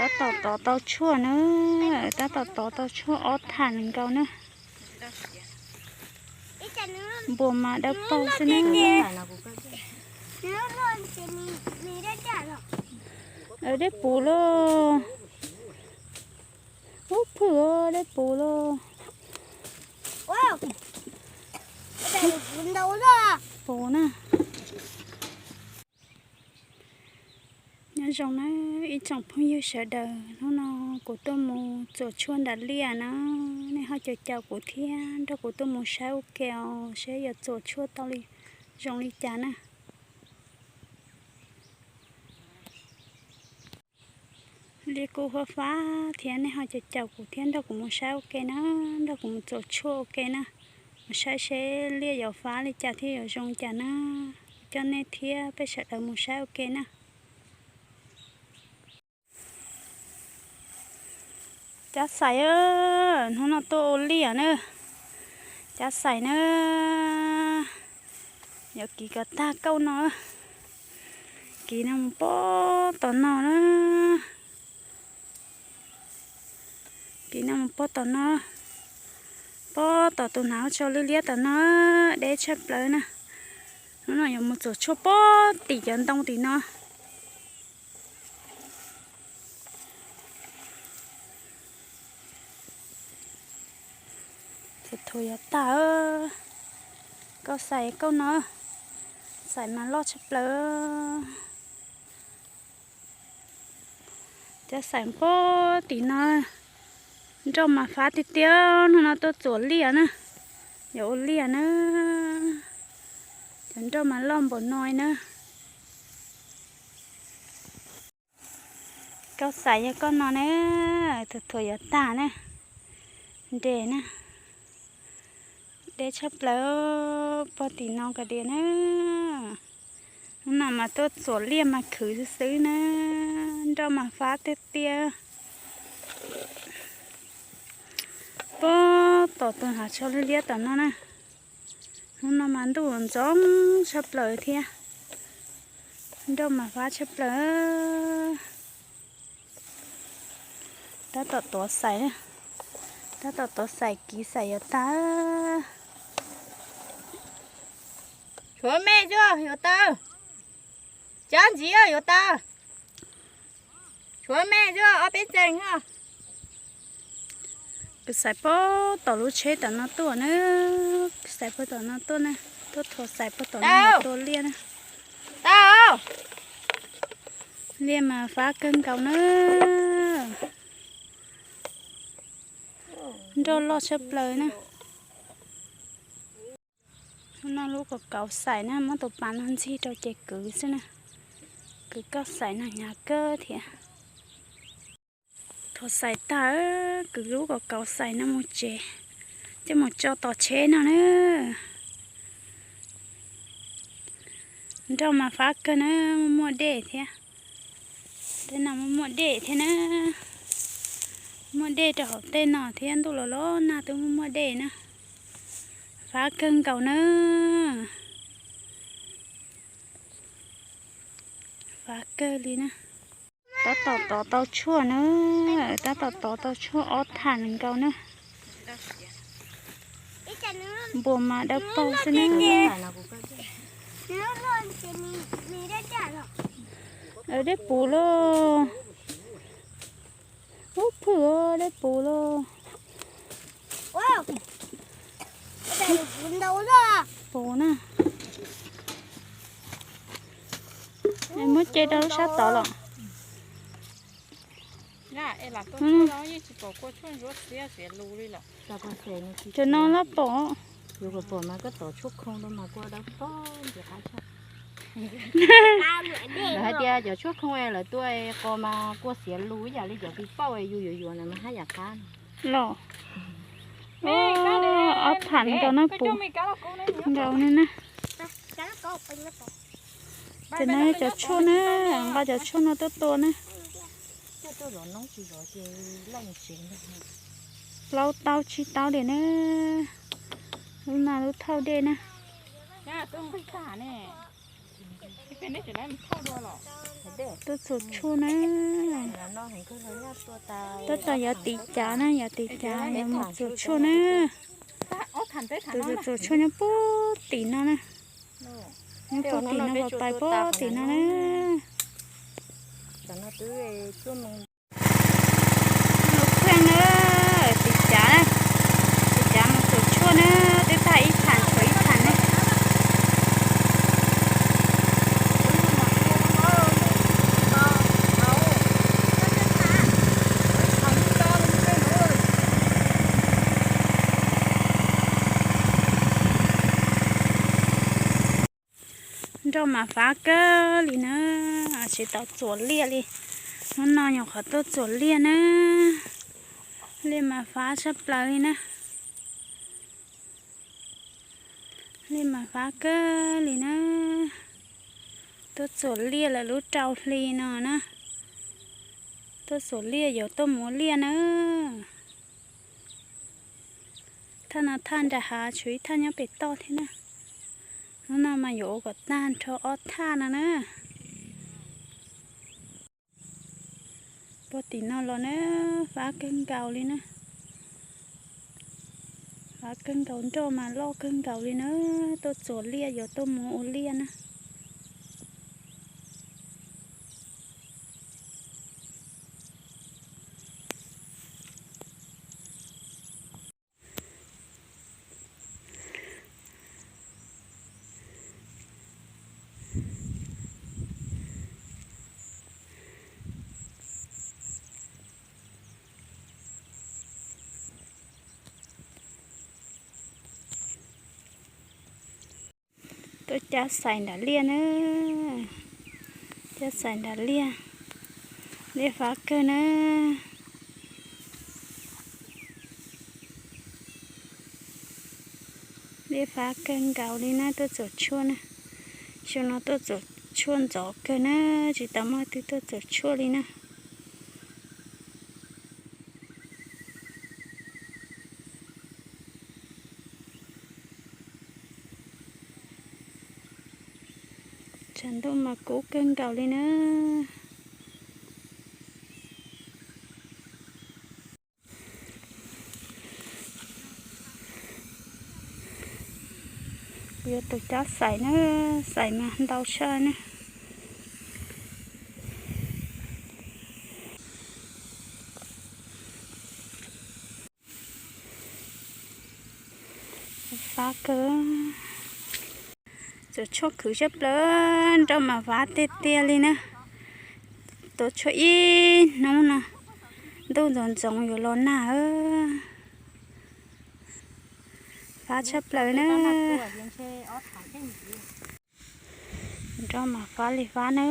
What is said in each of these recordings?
Tab tom tov tau tshuaj na, tab tom tov tau tshuaj ob thaj nkaus na. Npua mas dawb paug xwb na. Dej puv lauj. Ub, phwj, dej puv lauj. Puv na. Nyob zoo na ib tsoom phooj ywg sawv daws, hnub no kuv tuaj mus txuas tshuaj nram liaj na, nej ho caum caum kuv thiab nrog kuv tuaj mus saib ua ke os, saib yuav txuas tshuaj tau li zoo li cas na. Liaj kuj huab fab thiab, nej ho caum caum kuv thiab nrog kuv mus saib ua ke na, nrog kuv mus txuas tshuaj ua ke na, mus saib seb liaj yuav fab li cas thiab yuav zoo li cas na. Coj nej thiab peb sawv daws mus saib ua ke na. Cab xais, hnub no tuaj ua liaj na. Cab xais na, yuav kiv kom tag kauj no. Kiv no mus pob tom no na. Kiv no mus pob tom no, pob tom tus hnav tsho liab liab tom no, deb tshaj plaws na. Hnub no yuav mus txuas tshuaj pob tim cov ntoo tim no. Txhua txhua yuav tag, kauj xais kauj no, xais mas loj tshaj plaws. Cab xais pob tim no, nroj mas fab tiag tiag, hnub no tuaj txuas liaj na, yuav ua liaj na, cov nroj mas loj npaum no na. Kauj xais yog kauj no na, txhua txhua yuav tag na, nres na, deb tshaj plaws, pob tim no kawg diag na. Hnub no mas tuaj txuas liaj mas khwv xwb xwb na, nroj mas fab tiag tiag. Pob tom tus hnav tsho liab liab tom no na. Hnub no mas ntuj ntxoov tshaj plaws thiab, nroj mas fab tshaj plaws. Tab tom tuav xais, tab tom tuav xais kiv xais yuav tag. Tshuav me tsuag yuav tau, cab ntxiv yuav tau. Tshuav me tsuag ob peb txeeg. Kuv xais pob tom lub tsheb tom no tuaj na, xais pob tom no tuaj na, tuaj thuav xais pob tom no tua liaj na. Liaj mas fab kawg nkaus na, nroj loj tshaj plaws na. Hnub no lub kaus kauv xais na, muab tus pas no ntxig rau ces kwv xwb na. Kwv kauj xais no hnyav kawg thiab. Thuav xais tag, kwv lub kaus kauv xais no mus tsev, coj mus tso tom tsheb no na. Nroj mas fab kawg na, muaj muaj dej thiab. Tej no muaj muaj dej thiab na. Muaj dej rau hauv tej no thiab, ntuj los los nag twb muaj muaj dej na. Fab kawg nkaus na. Fab kawg li na. Tab tom tov tau tshuaj na, tab tom tov tau tshuaj ob thaj nkaus na. Npua mas dawb paug xwb na. Dej puv lauj. Ub, phwj, dej puv lauj. Puv na. Muab ce rau lub sab tod los. Cov no loj pom. Lawv hais tias cov tshuaj khoo lawv tuaj qos mas kua xiav lus ib yam li cov pis pauj yus yuav yuav na mas haj yam qab. Los, ob thaj nkaus na, puv nkaus na. Ces no cov tshuaj na, nqa cov tshuaj no tuaj tua na. Plaub tau tsib tau li na. Lub no lub thauj dej na. Tuaj txuas tshuaj na. Tab tom yuav tiv cav na, yuav tiv cav yuav mus txuas tshuaj na. Tus txuas tshuaj nyob puag tim no na. Nyob puag tim no, pais puag tim no na. Lub kheej na, tiv cav na, tiv cav mus txuas tshuaj na, twb tag ib thaj tshuav ib thaj na. Nroj mas fav kawg li na, tsis tau txuas liaj li. Hnub no nyuam qhuav tuaj txuas liaj na. Liaj mas fav tshaj plaws li na. Liaj mas fav kawg li na. Tuaj txuas liaj lawm lub rau hli no na. Tuaj txuas liaj yuav tuaj mus ua liaj na. Thaj no thaj nram hav, tshuav ib thaj nyob pem toj thiab na. Hnub no mas yuav ua kom tag nrho ob thaj no na. Puag tim no los na, fav kawg nkaus li na. Fav kawg nkaus, nroj mas loj kawg nkaus li na. Tuaj txuas liaj yuav tuaj mus ua liaj na. Tuaj cab xais nram liaj na. Cab xais nram liaj. Liaj fav kawg na. Liaj fav kawg nkaus li na, tuaj txuas tshuaj na. Xyoo no tuaj txuas tshuaj ntxov kawg na, tsis tau muaj leej twg tuaj txuas tshuaj li na. Tshav ntuj mas kub kawg nkaus li na. Kuv yuav tus cab xais na, xais mas ntau tshaj na. Fav kawg. Txuas tshuaj khwv tshaj plaws, nroj mas fav tiag tiag li na. Tuaj tshuaj ib hnub no, ntuj ntxoov ntxoov yuav los nag. Fav tshaj plaws na. Nroj mas fav li fav na.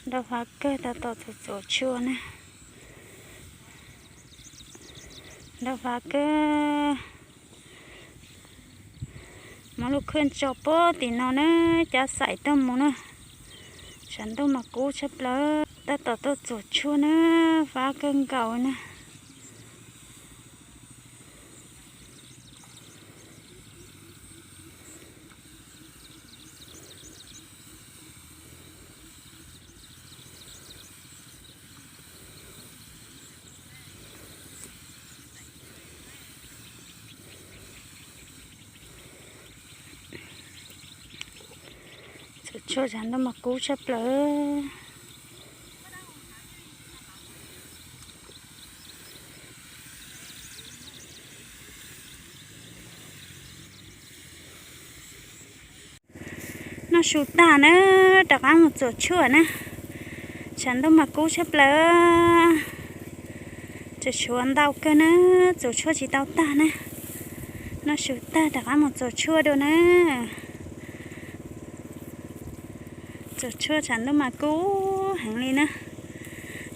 Nroj fav kawg, tab tom txuas txuas tshuaj na. Nroj fav kawg. Muab lub khaj tso puag tim no na, cab xais tuaj mus na. Tshav ntuj mas kub tshaj plaws, tab tom tuaj txuas tshuaj na, fav kawg nkaus na. Txuas tshuaj tshav ntuj mas kub tshaj plaws. Noj su tag na, rov qab mus txuas tshuaj na. Tshav ntuj mas kub tshaj plaws. Tseem tshuav ntau kawg na, txuas tshuaj tsis tau tag na. Noj su tag rov qab mus txuas tshuaj dua na. Txuas tshuaj tshav ntuj mas kub heev li na.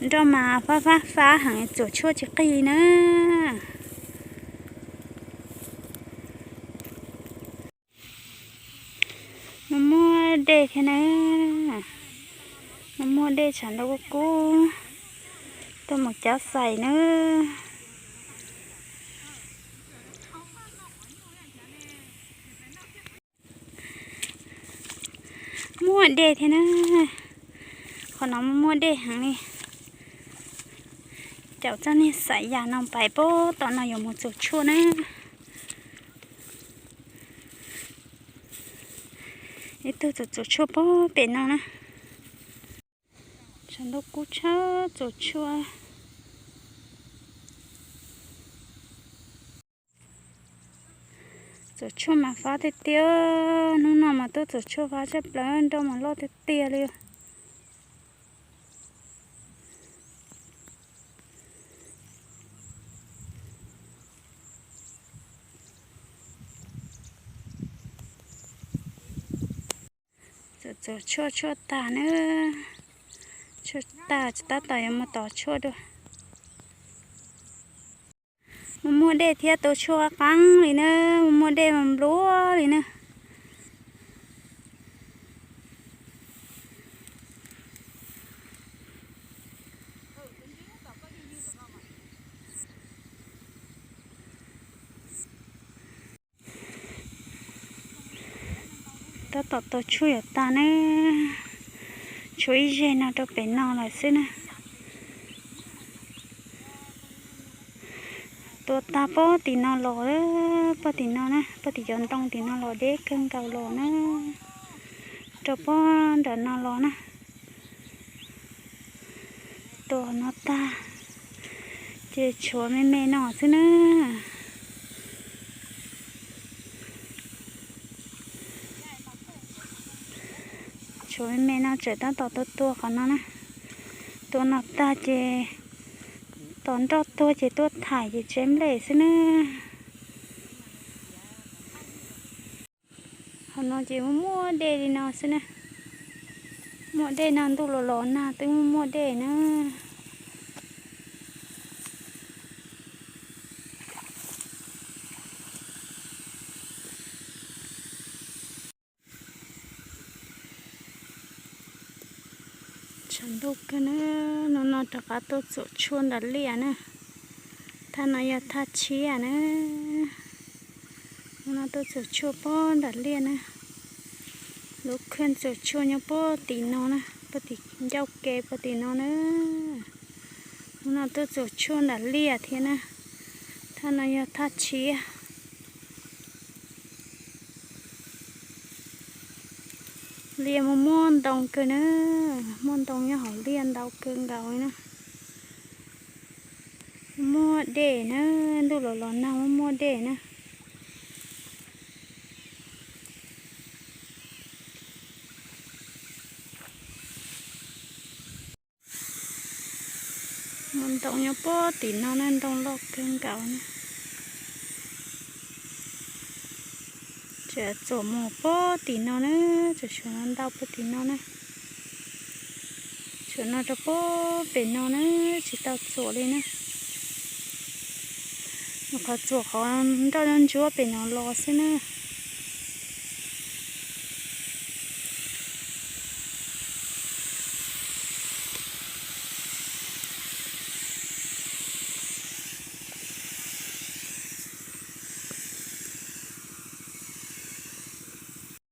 Nroj mas fab fab fab heev, txuas tshuaj tsis qig li na. Muaj muaj dej thiab na. Muaj muaj dej, tshav ntuj kub kub, tuaj mus cab xais na. Muaj dej thiab na. Qhov no muaj dej heev li. Caum txoj niag xaim yas no pais puag tom no yuav mus txuas tshuaj na. Ib tug txuas txuas tshuaj puag pem no na. Tshav ntuj kub tshaj txuas tshuaj. Txuas tshuaj mas fab tiag tiag, hnub no mas tuaj txuas tshuaj fab tshaj plaws, nroj mas loj tiag tiag li. Txuas txuas tshuaj tshuaj tag na, tshuaj tag tsis tab tom yuav mus tov tshuaj dua. Muaj muaj dej thiab tu tshuaj qab qeeb li na, muaj muaj dej mas nplua li na. Tab tom tu tshuaj yuav tag na, tshuav ib zeg no rau pem no lawm xwb na. Tua tag puag tim no los, puag tim no na, puag tim cov ntoo tim no los deb kawg nkaus los na, rau puag nram no los na. Tua no tag, ces tshuav me me no xwb na. Tshuav me me no tseem tab tom tua tua qhov no na. Tua no tag ces tos nroj tuag ces tuaj thaim ces tseb nplej xwb na. Qhov no ces muaj muaj dej li no xwb na. Muaj dej no ntuj los los nag twb muaj muaj dej na. Tshav ntuj kawg na, hnub no rov qab tuaj txuas tshuaj nram liaj na. Thaj no yog thaj tshiab na. Hnub no tuaj txuas tshuaj puag nram liaj na. Lub khej txuas tshuaj nyob puag tim no na, puag tim ncauj ke puag tim no na. Hnub no tuaj txuas tshuaj nram liaj thiab na. Thaj no yog thaj tshiab. Liaj muaj muaj ntoo kawg na, muaj ntoo nyob hauv liaj ntau kawg nkaus li na. Muaj dej na, ntuj los los nag muaj muaj dej na. Muaj ntoo nyob puag tim no na, ntoo loj kawg nkaus na. Tseem txuas mus puag tim no na, tseem tshuav ntau puag tim no na. Tshuav no rau puag pem no na, tsis tau txuas li na. Qhov txuas qhov nroj ntsuab pem no los xwb na.